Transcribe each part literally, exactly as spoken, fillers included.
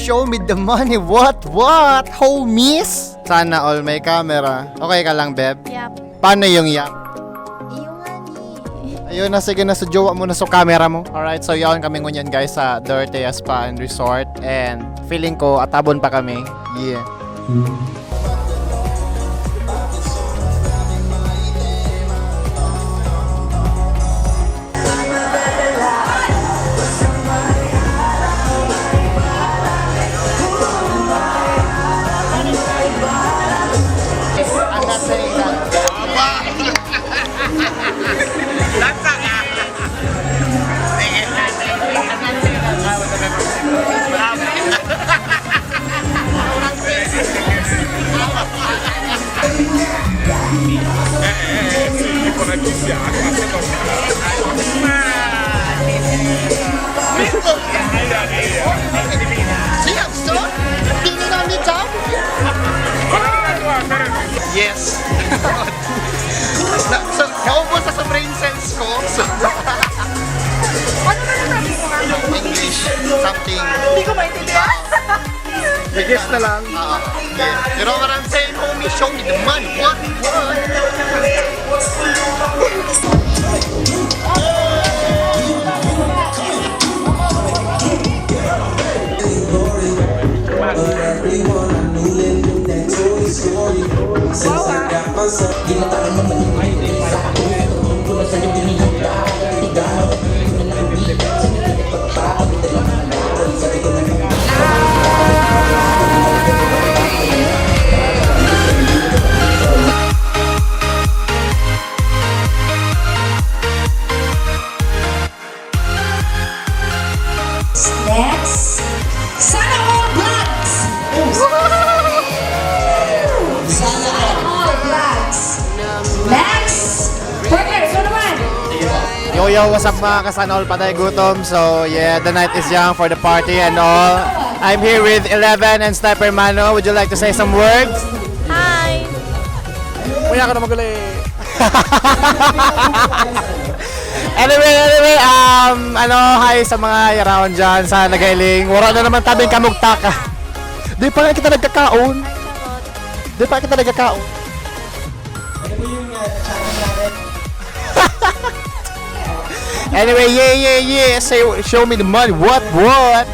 Show me the money. What? What? Homies? Sana all may camera. Okay ka lang, Beb? Yap. Paano yung yap? Iyo nga ni. Ayun na, sige na, so jowa mo na so camera mo. Alright, so yaon kami ngunyan guys sa Dorotea Spa and Resort. And feeling ko, atabon pa kami. Yeah. Yes. Na, so, naubos na sa brain cells ko. So, Ano na sabi mo nga? English, something. Hindi ko maintindihan. Biggest na lang. Ah, okay. Pero what I'm saying, homie, show me the money. What? What? Next, Sana All Vlogs! Sana All Vlogs! Next! Partner, ikaw naman! Yo, yo, what's up mga kasana all, patay gutom? So, yeah, the night is young for the party and all. I'm here with Eleven and Sniper Mano. Would you like to say some words? Hi! Kuya ka na maguli. Anyway, anyway, um, ano, hi sa mga yaraon dyan sa nagailing. Wala na naman tabing kamugtaka. Di pa nga kita nagkakaon. Di pa kita nagkakaon. Anyway, yeah, yeah, yeah. Say, show me the money. What, what?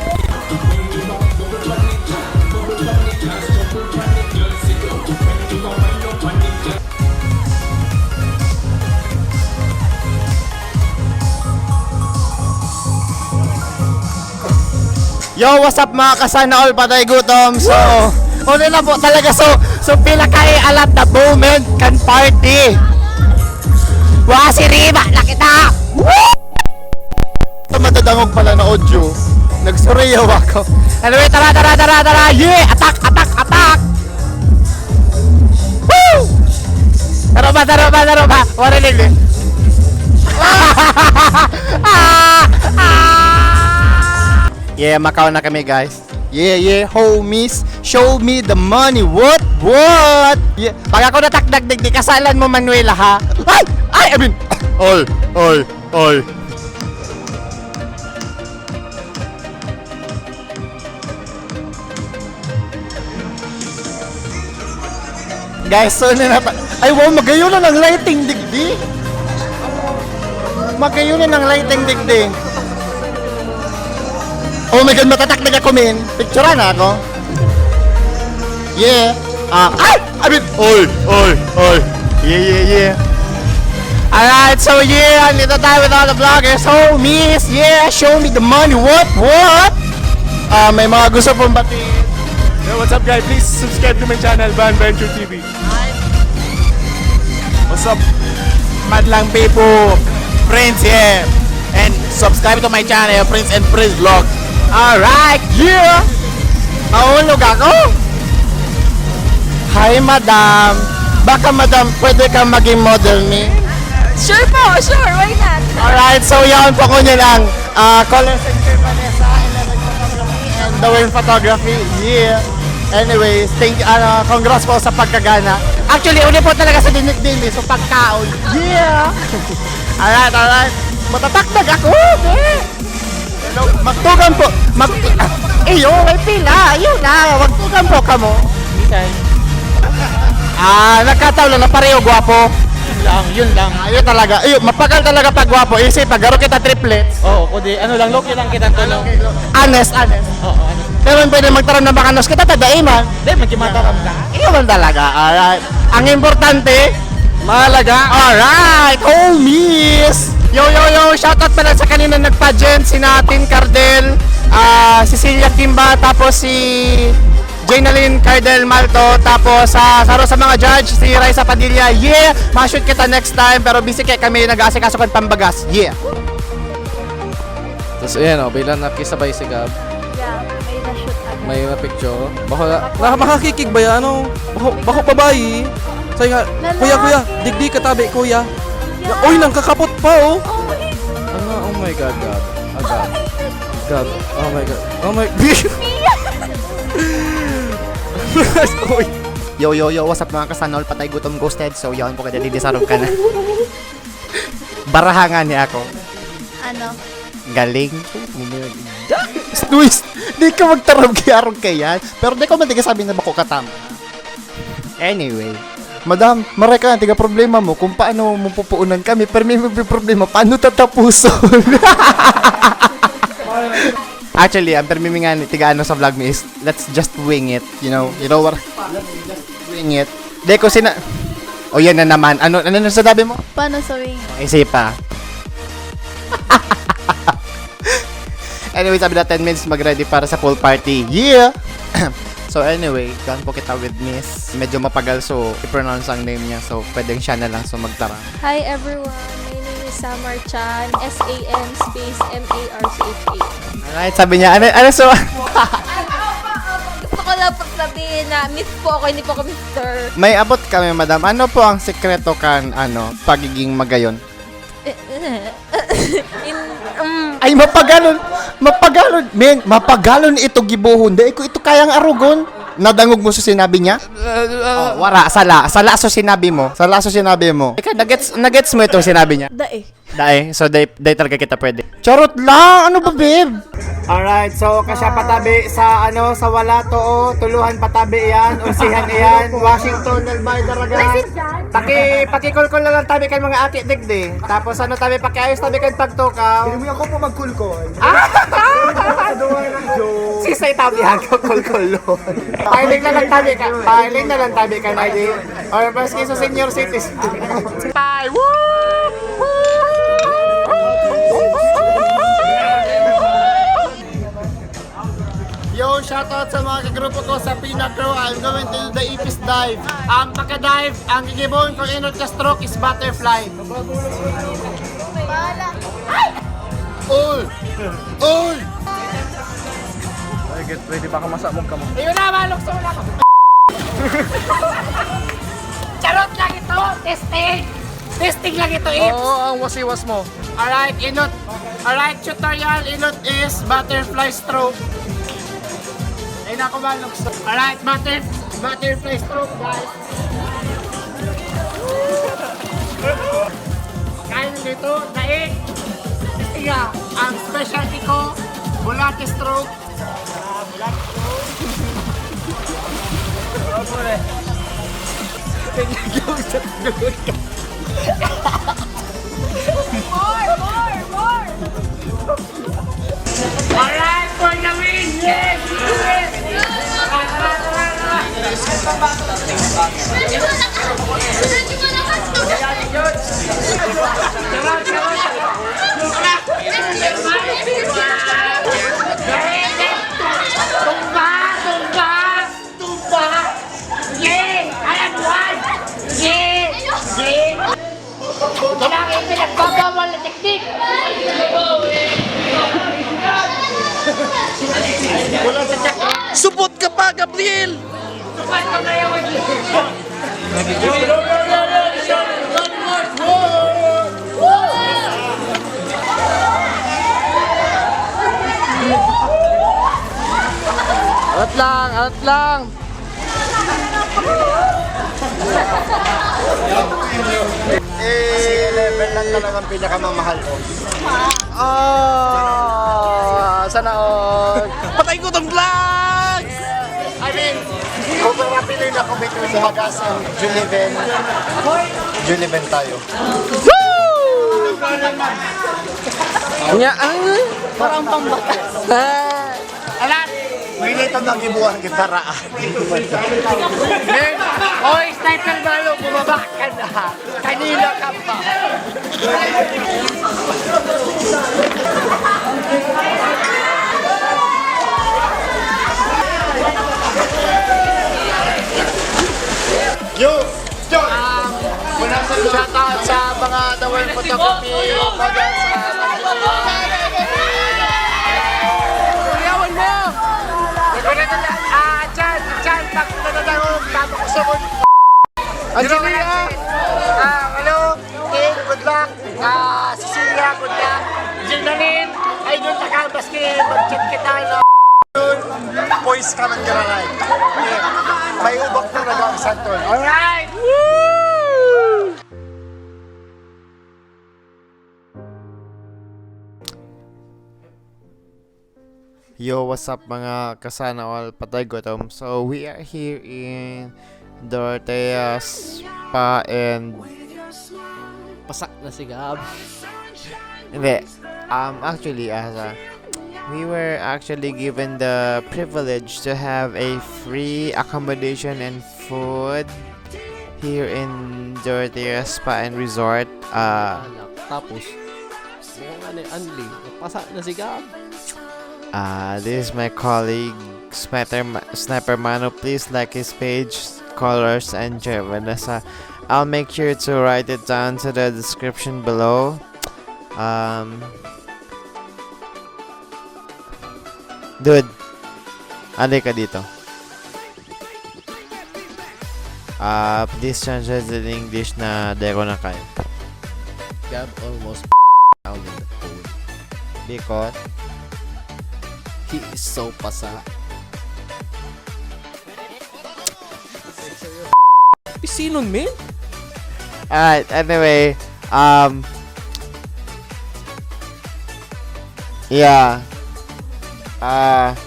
Yo, what's up mga kasana all, patay gutom? So, una na po talaga, so, so pila kay alat na moment kan party. Wa si Riba na kita. Woo! Madadangog pala na audio. Nagsureyaw ako. Anyway, tara, tara, tara, tara. Yeah! Atak, atak, atak! Woo! Taro ba, taro ba, taro ba? Wala lang eh. Ah! Ah! Yeah, Macau na kami, guys. Yeah, yeah, homies. Show me the money. What? What? Yeah. Pag ako natakdag digdi, kasalan mo, Manuela, ha? Ay! Ay, I mean, oy, oy, oy. Guys, so na nata-, ay wow, magayon na ng lighting digdi. Magayon na ng lighting digdi. Oh my God, matatakdag ako, men. Picturean na ako. Yeah. Ah, ay! I mean, oy, oy, oy. Yeah, yeah, yeah. Alright, so yeah, andito tayo with all the vloggers. Homies, yeah, show me the money. What, what? Ah, may mga gusto pong batiin. Yo, what's up, guys? Please subscribe to my channel, Van Venture T V. What's up, Madlang people, friends here, and subscribe to my channel, Prince and Prince Vlog. Alright, yeah! Mahulog ako! Hi, madam! Baka, madam, pwede ka maging model ni? Sure po, sure, why not? Alright, so yan po, kunya lang. Ah, Color Center Vanessa, Eleven Photography, and Dwayne Photography. Yeah. Anyways, thank you, ano, congrats po sa pagkagana. Actually, uli po talaga sa dinik-dinik, so pagkaon. Yeah! Alright, alright. Matatakdag ako, eh! Hello, magtugan po. Mag Yo, may pila. Yun na. Wag tugang po kamo. Minsan. Ah, nagkataon lang na pareho gwapo. Yun lang, yun lang. Ayun talaga. Ayun, mapagal talaga pag gwapo. Isip, pag garo kita triplets. Oo, kundi ano lang, low-key lang kita to, no? Honest, honest. Oo, ano. Pero pwede magtaram na bakanos kita, tadaiman. Hindi, magkimataram ka. Iyon talaga. Alright. Ang importante, Mahalaga. Alright! Oh, miss! Yo, yo, yo! Shoutout pala sa kanina nag-pageant, si Natin Cardel, ah, Cecilia Kimba, tapos si Jaynalyn Cardel Malto, tapos sa saro sa mga judge, si Raisa Padilla. Yeah! Ma-shoot kita next time, pero busy kaya kami nag-aasikaso kan pambagas. Yeah! Tapos ayan o, bilang nakisabay si Gab, Yeah, may na-shoot agad. may na-picture. Bako na, na makakikig ba yan? Ano? Bako, bako babae. Sabi nga, kuya, kuya, digdi ka tabi, kuya. Uy, nang kakapot pa oh. Oh, my Ano? Oh my God, Gab. Ah, Gab. Gab. Oh my God. Oh my Uy. Yo, yo, yo, what's up mga kasanol? Patay gutom ghosted, so yaon po ka dali, disarog ka na. Barahangan niya ako. Ano? Galing. Luis, di ka magtarog kay arog kay yan. Pero di ko man di ka sabi na bako ka tama. Anyway, Madam, maray ka, tiga problema mo kung paano mo pupuunan kami, pero may, may problema, paano tatapuson? Actually, ang permi nga ni tiga ano sa vlog mi is, let's just wing it, you know? You know what? Let's just wing it. Di ko sina... O yan na naman. Ano, ano na sinabi mo? Paano sa wing? Isipa. Anyway, sabi na ten minutes mag-ready para sa pool party. Yeah! So anyway, done po kita with Miss. Medyo mapagal, so i-pronounce ang name niya. So pwedeng siya na lang, so magtarang. Hi everyone, my name is Samar Chan, S A M space M A R C H A. Alright, sabi niya, ano, ano, so... Gusto ko lang pong sabihin na miss po ako, hindi po ako mister. May abot kami, madam. Ano po ang sikreto kan, ano, pagiging magayon? In, um, Ay, mapagalon! Mapagalon! Men, mapagalon ito gibohon. Dai ko ito kayang arugon. Nadangog mo sa sinabi niya? Oh, wara, sala. Sala sa sinabi mo. Sala sa sinabi mo. Ika, nagets, nagets mo itong sinabi niya? dae. Dai, so dai, dai talaga kita pwede. Charot lang! Ano ba, babe? Alright, so kasya patabi sa ano, sa wala to, oh, tuluhan patabi yan, unsihan yan, Washington, Albay, Daraga. Paki, pakikulkol na lang tabi kan mga aki digdi. Tapos ano tabi, pakiayos tabi kan pagtukaw. Hindi mo ako po magkulkol. Sisay tabi hanggang kulkulon. Pahiling na lang tabi ka, pahiling na lang tabi ka na di. Or maski sa senior citizen. Bye! Woo! Yo, shoutout sa mga kagrupo ko sa Pina Crew. I'm going to do the Ipis dive. Ang pagka-dive, ang gigibohon ko inot ka stroke is butterfly. Bahala. Ay! Oy! Oy! Ay, get ready, baka masamog ka mo. Ayun na, malukso na ako. Charot lang ito! Testing! Testing lang ito, Ips! Oo, ang wasiwas mo. Alright, inot. Alright, tutorial. Inot is butterfly stroke. Ay, naku, malukso. Alright, butter, butterfly stroke, guys. Kain dito, daig. Iya, ang specialty ko, bulate stroke. More, more, more! Alright, for the win! Yes! Yes! Tumba! Tumba! Tumba! Yay! I am one! Yay! Yay! Yan ang ipinagbabawal na teknik! Supot ka pa, Gabriel! Angat lang, angat lang! Eh, level lang talagang pinakamamahal ko. Ah, sana all. Patay ko tong Computer Bagas and Juliven. Juliven tayo. Nya ang Parang pambatas. Alat! May nito nang ibuwang gitara. Oy, sniper malo, bumaba ka na. Kanina ka pa. Yo! Yo! Shout out sa mga The World Photography Models sa Tanjung. Yawan mo! Ah, Chan! Chan! Pag nadadangog, tapos ko sa Angelia! Ah, hello! Team, good luck! Ah, Cecilia, good luck! Ginanin! Ay, doon na ka, baski, mag-chat kita, no? Boys ka man gararay. May ubok na nag-aagsanton. Alright! Yo, what's up mga kasana all patay gutom? So, we are here in Dorotea Spa and Pasak na si Gab. Hindi. Um, actually, as a, we were actually given the privilege to have a free accommodation and food here in Dorotea Spa and Resort. Uh, Anak. Tapos, yung ano yung Anli, pasak na si Gab. Uh, this is my colleague Sniper, Ma- Sniper Mano. Please like his page, colors, and share Vanessa. I'll make sure to write it down to the description below. Um, dude, anday ka dito. Ah, please translate in English na deko na kayo. Gab almost down in the phone. Because He is so pasa. Isinon, man? Alright, anyway, um, yeah. Uh,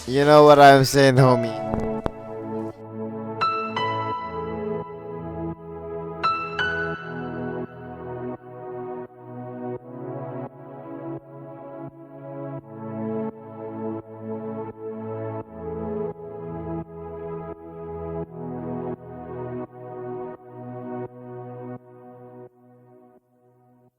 you know what I'm saying, homie.